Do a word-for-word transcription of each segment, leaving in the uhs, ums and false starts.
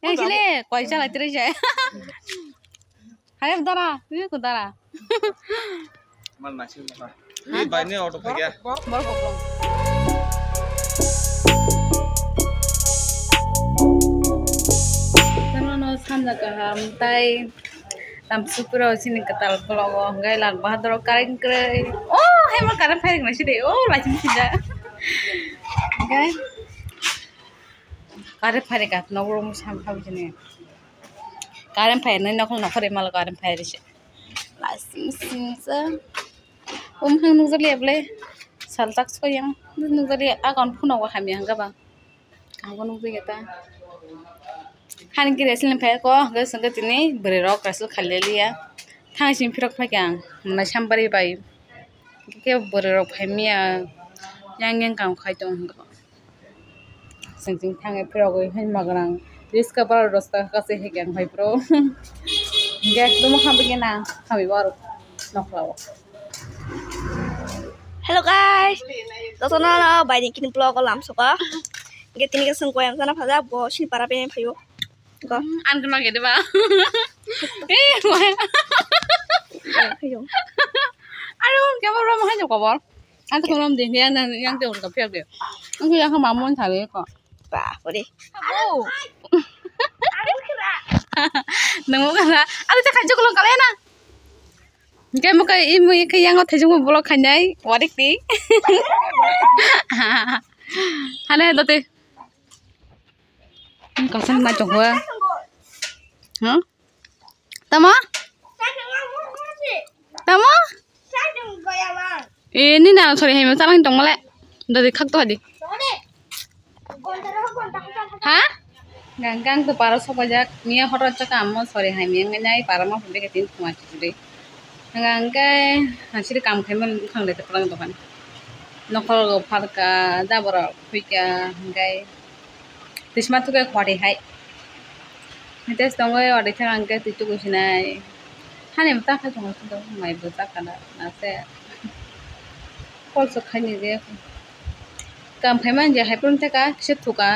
Yang sini koi chalai terus ya. Hai dara, ini ku dara. Mal nasi apa? Ini baiknya auto pakai ya. Bor bor. Karena no sanja kaham tai. Tam supra sini ketal kelogo, hingke Lal Bahadur kareng kereng. Oh, hai ma kareng phai rikna sidi. Oh, lachim sida. Hingke kareng phai rika, nogro musam phai sini. Kareng phai nai nokol nokol mal kareng phai risi. Lachim sini sa. Um hang nukjak liya bole. Saltak soyang nukjak liya. Akon phuno hamya hingke ba. Ang bo nukjagwi ta. Hani khe wrestling phai ko, hwnkhe chwngkhe tini bwrwi rok wrestling khailaiya. Thang simi phirok phaikha ang, mwnai sampari bai. Hwnkhe bwrwi rok phaimya, yang yang kam khai tongo hwnkhe. Chwng chwng thangwi phirogwi hai magrang. Riska baro dosta kachi hai khe ang hai bro. Hwnkhe ekdom hambai khe na, hambai bo aro nokhlao. Hello guys, jotono no bai ni kini vlog o lamsoko. Hingke tini ke sengko yang sana phaja bo sini para pe phayo. Ko. Ang kena gede ba. Eh, wah. Phayo. Aduh, kamu belum aja kobor. Ang tuh belum deh, yang yang tuh udah piak deh. Aku yang sama mon tadi kok. Ba, ore. Aduh. Nunggu kena. Aduh, cakap juga lo kalian ah. Hingke mo khe imo khe yango thaijwngma vlog khainai warik di. Hane dote. Kasam na chokwa. Ha? Tamo? Tamo? E, ni na sori hai ma chalang tong male. Dote khak to hadi. Ha? Gang gang to para sokajak, miya horo chaka amo sori hai miya ngai nai para ma pende ke tin thuma chukri. Gang kai hasiri kam khai man khang de teplang dokan. Nokol go phalka, jabora phuika, hingkai tisma thuke khwari hai. Hingke tongoi ori thang hingke twi tuku sinai. Hani mata khai tongo sindok mai bo chakana nase. Kol sok khai ni je. Kam khai man je hai pun theka kisa thuka.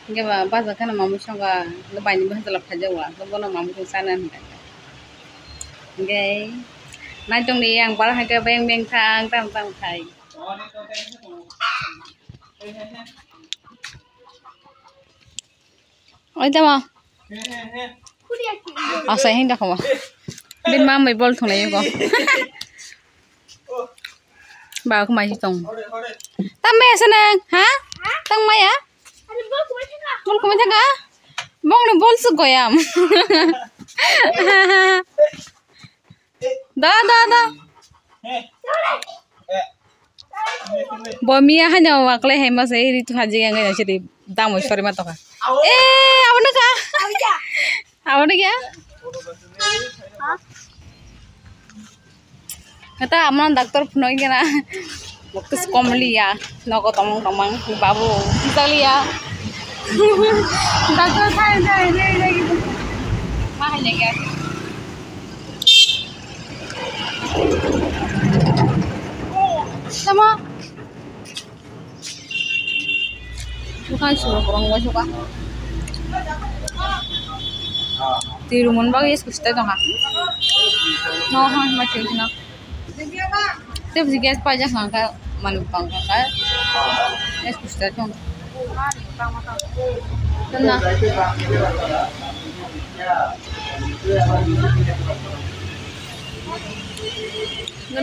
Hingke ba baja khana mamu songka. Hingke bai ni bo hajala phai jawa. Hingke bono mamu song sana hingka. Hingke nai tong di yang bara hingke beng beng thang tang tang khai. Oi tamo. Asa hing dakho. Bin ma mai bol thunglai yugo. Ba ko mai tong. Tam mai asa nang, ha? Tang mai ya? Bol ko mai thanga. Bong ni bol su goyam. Da, da, da. Bo miya hanya wakle hai masa iri tu haji yang ngai sidi damo sori ma toka. Eh, abo no ka? Abo no kya? Kata amon doctor phunoi kena. Waktu sekom liya, nogo tomong tomong, babu, kita liya. Doctor thai thai thai thai gitu. Mahal ya kya? Sama. Bukan suruh kurang gua suka. Di rumah bang yes kusta dong ha. No ha macam tu nak. Tep si gas pajak hangka manu pangka ka. Gas kusta tong. Tena.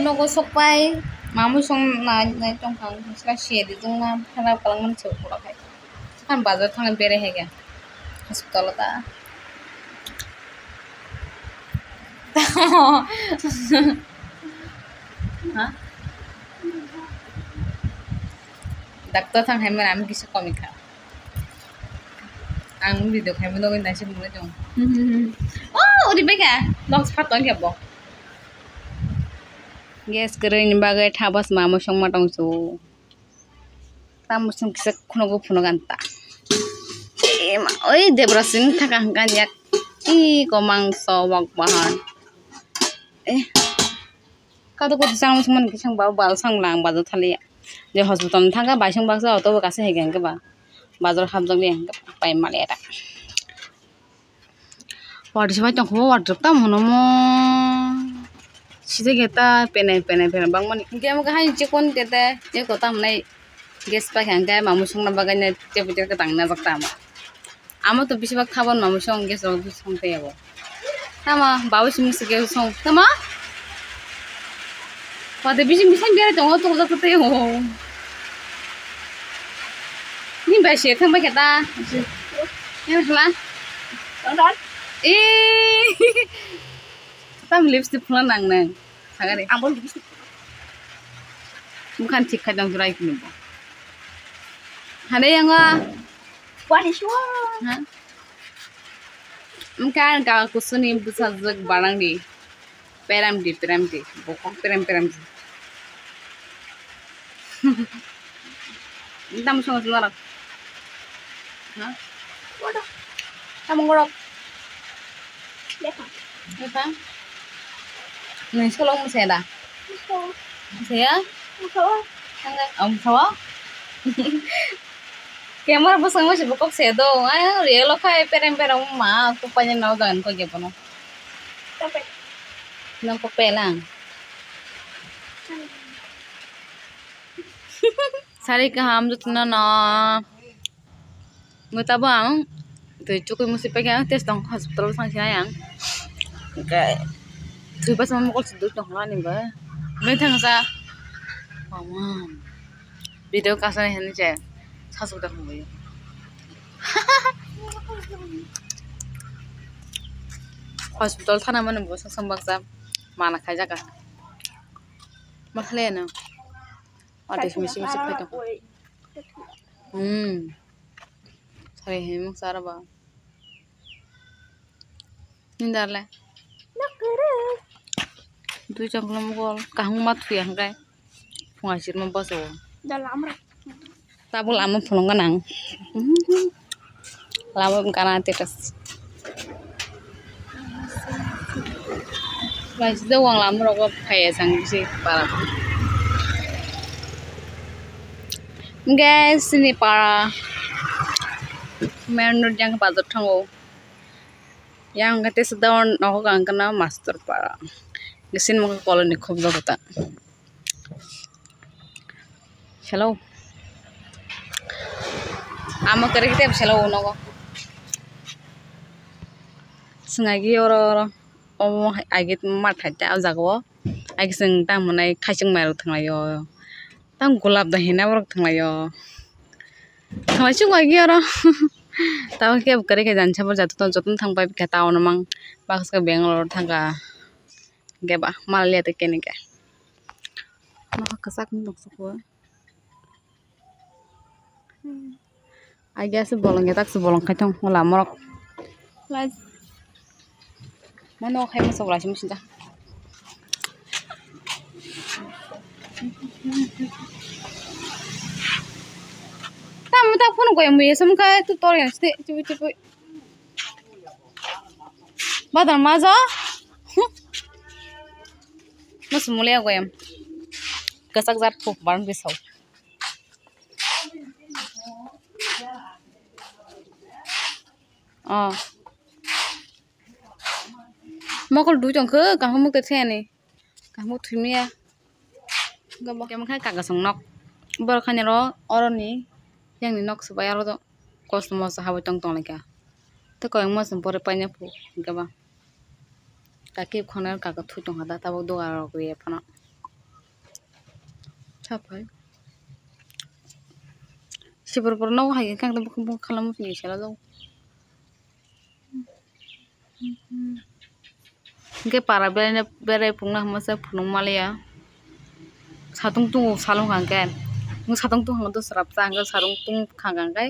Nogo sokpai mamu song nai nai tong kha sila siya di tong na khana palang man chok pura khai. Kan bazar thang bere hai ga hospital ta. Ha? Doctor thang hai mani ami kisa komi kha. Ang video khai mano nai se mungwi tong. Oh, uri beka. Long spot tong khe bo. Gas kwrwini bagwi thabas mamu songma tong su. Tamo song kisa khunogo phunogo anta. Ema, oi Debrasini thaka hangkan yak. I komang so wak bahan. Eh. Kato koto chang song man kisang ba bal sang lang ba thali. Je hospital thangka bai song baksa auto bo kasa hege hangke ba. Bazar hamjak ni hangke pai mali eta. Party se bai tongkho, wardrobe tamo hwnwi mo. Side khe ta penai, penai, penai bangmani. Hinkhe omo khe haino chikon khe te, eko tamo nai gas pai kha, hinkhe mamui songna bagwi nai tebo tebo tang najak tamo. Amo to bisi bak thabon mamui song gas rok song tei abo. Tamo babu simi se gas song. Tamo? Wate bisi bisi berai tongo, tongjak tei o. Ni bai se thang bai khe ta. Yang khla. Eh. Tam lipstick phula nang nang. Sagari. Ang bo lipstick. Mukhan thik khai dong jurai kunu bo. Hade yang wa. Wani shuwa. Ha? Mukhan ka kusuni busajak barang di. Peram di, peram di. Bokok peram, peram di. Tam song song rak. Ha? Waduh. Tam ngorok. Lepa. Lepa. Nung sekolah umur saya dah. Saya? Umur. Tangga, um, sawa? Camera bwskango se bokok se do. Ai, real o khai perem perem ma, kok paina nao dagan kok ya bono. Nang kok pelang. Sari kaham jotno no. Ngo tabo ang twi chukui musi paikha, tei tong hospital o thang sinai ang. Hwnkhe thwi bachama mokol se dui tong ani bo. Mui thangsa. Mama. Video kasani hinwi se sasuk da hwnwi. Hospital thana mani bo saksang baksa mana khaijak. Ma khlai ano. Ate misi misi phai tong. Hmm. Sari himung sara ba. Nindar le. Dui chang khulum gol kahung ma thuya hwnkhe. Phunga sirma basa o. Tabuk lama phunung gana ang. Lama gana tetas. Bai sida wang lama rogo phaya sang bisi para. Guys, sini para. Main road yang bazar thango. Yang kete sida nogo kang kana master para. Gisin mo koloni khub jagata. Hello. Amo kere kete hello nogo. Sengagi oro oro. Omo agi ma thai ta o jaga o. Agi seng ta monai khaising mai rok thanglai o. Tang golap da hina borok thanglai o. Thanglai chuk agi oro. Tamo khe kere khe jani sabo jatto jotto thang pai khe ta ono mang. Baksa Bangalore thangka. Hwnkhe ba mal ya tei kene khe. Nokha kwchak ni nukjagwi. Ai gya se bolong ya tak se bolong khai thang lama rok. Mano khai masa wala simi sinta. Tamo ta phone ko yang muya sam khai tu tor yang sini cubi cubi. Badal maja. Mas mulai aku em. Kesak zat puk barang pisau. Oh. Mokol dui tong khe kaham muk te thani. Kaham muk thumia. Gabo kemkha kaka song nok. Bor khani ro oroni yang ni nok subai aro kosto mosto habai tong tong leka. Tei koyang mosong pore paina phu hwnkhe ba. Kaki khona kaka thui tongkha da tabuk doga rok riya phano. Sapai. Sibor pore nogo hai khe kang bukung bukung khalam sini sela do. Hwnkhe para beraina berai pungna hwnmasa phunuk maliya. Satung tungo salong hwnkhe. Nwng satung tungkha dosra bwsa hwnkhe satung tungkha hwnkhe.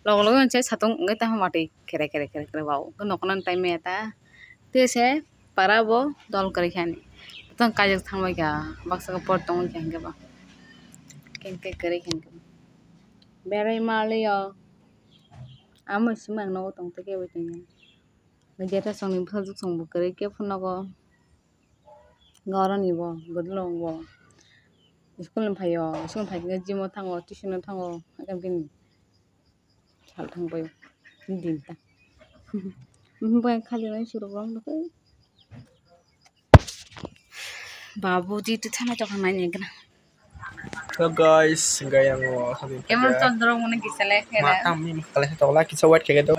Logo logo hwnkhe satung wngwi tamo watwi khere khere khere khere wao. Hwnkhe nokhorno tai maya ta. Tei se para bo dol kwrwi khe ani. Tang kaijakthang bai kha. Baksa khe por tongwi kha hwnkhe ba. Khe hwnkhe kwrwi khe hwnkhe. Berai maliya. Amo simi ang nogo tong tei kebo tongya. Jeta songni bwsajwk songbo kwrwi khe phunukgo. Nga oroni bo bwdwlwng bo. School ni phaio, school ni phai khe gym o thango, tuition o thango, haikhe bini sal thang bai din ta. Bai khali nai surok rok nukhe. Babu di tu thana chokha nai nai gana. Hello guys, gaya ngo habi. Emon chondro mone gisale khena. Matam ni kale to la kisa wait khege do.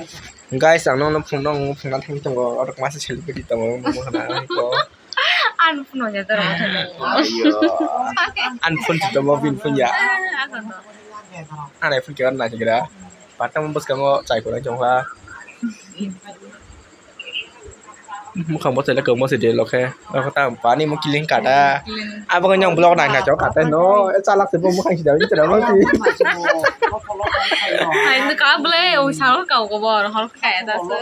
Guys, ang no phone no phone na thang tongo, orok masa celebrity tongo, mo khana ko. An phone ya doro. Ayo. An phone to mo bin phone ya. Asa to. Anai phone khe na khe gra. Patang bwskango chai kwrwng chong kha. Mukhang bo chai le kwbangma se de lo khe. Abo ta pani mo kiling kata. Abo khe nyang vlog nai na chok kata no. E chalak se bo mukhang sida ni tera mo si. Ai ndu ka ble o sa ka ko bo hol kha ta se.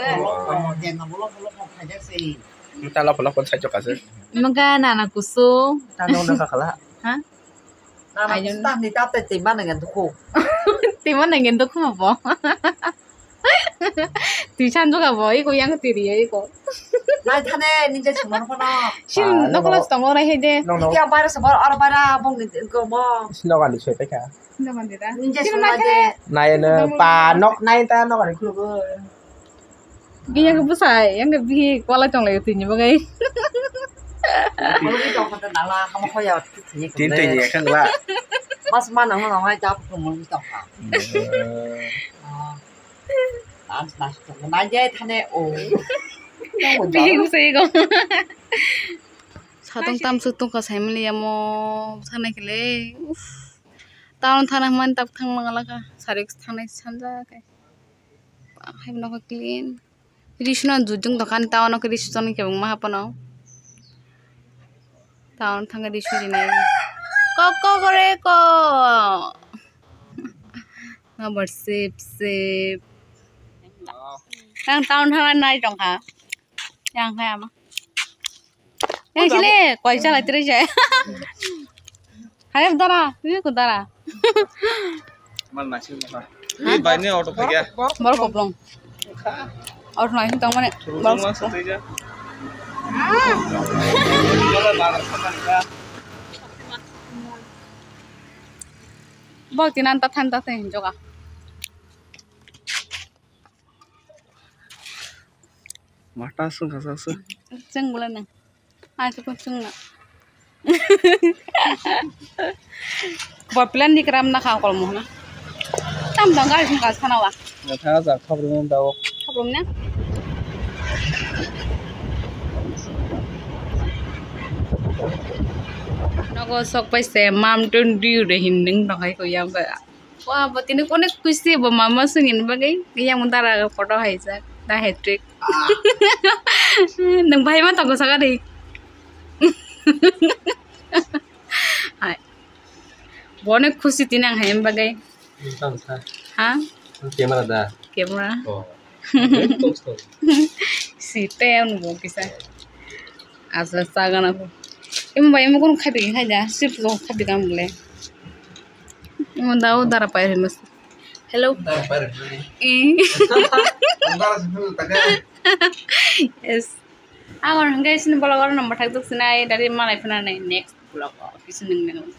Ta lok lok kon sai chok ka se. Mega nana kusu. Ta no na ka khala. Ha? Nana kusu ta ni ta te te ma nang dukhu. Te ma nang dukhu bo. Twi san juga bo, iko yang tiri ya iko. Nai thane ninja sumano kono. Sin no kono tongo nai hede. Iki ang bayar sebar ar bara bong ni ko bo. Sinoga ni soi peka. Sinoga ni da. Ninja sumano de. Nai no pa nok nai ta nok ni khulugo. Gini yang bwsai, yang ke bihi kwlai tong lai tini bagai. Mulugi tong kha nala, hamo khoya tini tini khang la. Mas ma nang nang ai jap ko mulugi tong kha. Dance nas tong na je thane o. Bihi bwsai go. Satong tam su tong kha sai mili amo thane kele. Town thana man tak thang mangala ka. Sarik thang nai sanja kai. Hai nokha clean. Risuna jujung dokan town o khe risu toni kebangma hapono. Town thangwi risu rinai. Kok kok gore ko. Abar sip sip. Nang town thangna nai tongkha. Yang hai ama. Yang sile koi chala tiri jai. Hai dara, ini ko dara. Mal masih apa? Ini banyak auto kerja. Baru koplong. Auto nasi tong mana? Baru koplong. Bau tinan ta than ta than joga. Mata sung kasa sung. Sung bula nang. Ai tu pun sung na. Ba plan di keram na kha kolmo na. Tam dang gari sung kasa na wa. Ya tha ja khabrum na daw. Khabrum na. Nogo sok pai se Mountain Dew de hin ning dong hai ko yang ba. Wah, bo tini konek kusi bo mama sungin bagai. Yang mundara photo hai jak. Da hat trick. Nang bai ma tongo saka de. Hai. Bonek khusi tini ang hai bagai. Tang sa. Ha? Camera da. Camera. Oh. Si te ang bo kisa. Asla saga na ko. Imo bai imo kun khabi khai ja. Sip lo khabi kam le. Imo dao dara pai ri mas. Hello. Dara pai ri. Eh. Dara sip lo taga. Yes. Ang hwnkhe sini vlog oro number thak duk sinai dari malai phana nai next vlog o kisi nung nung.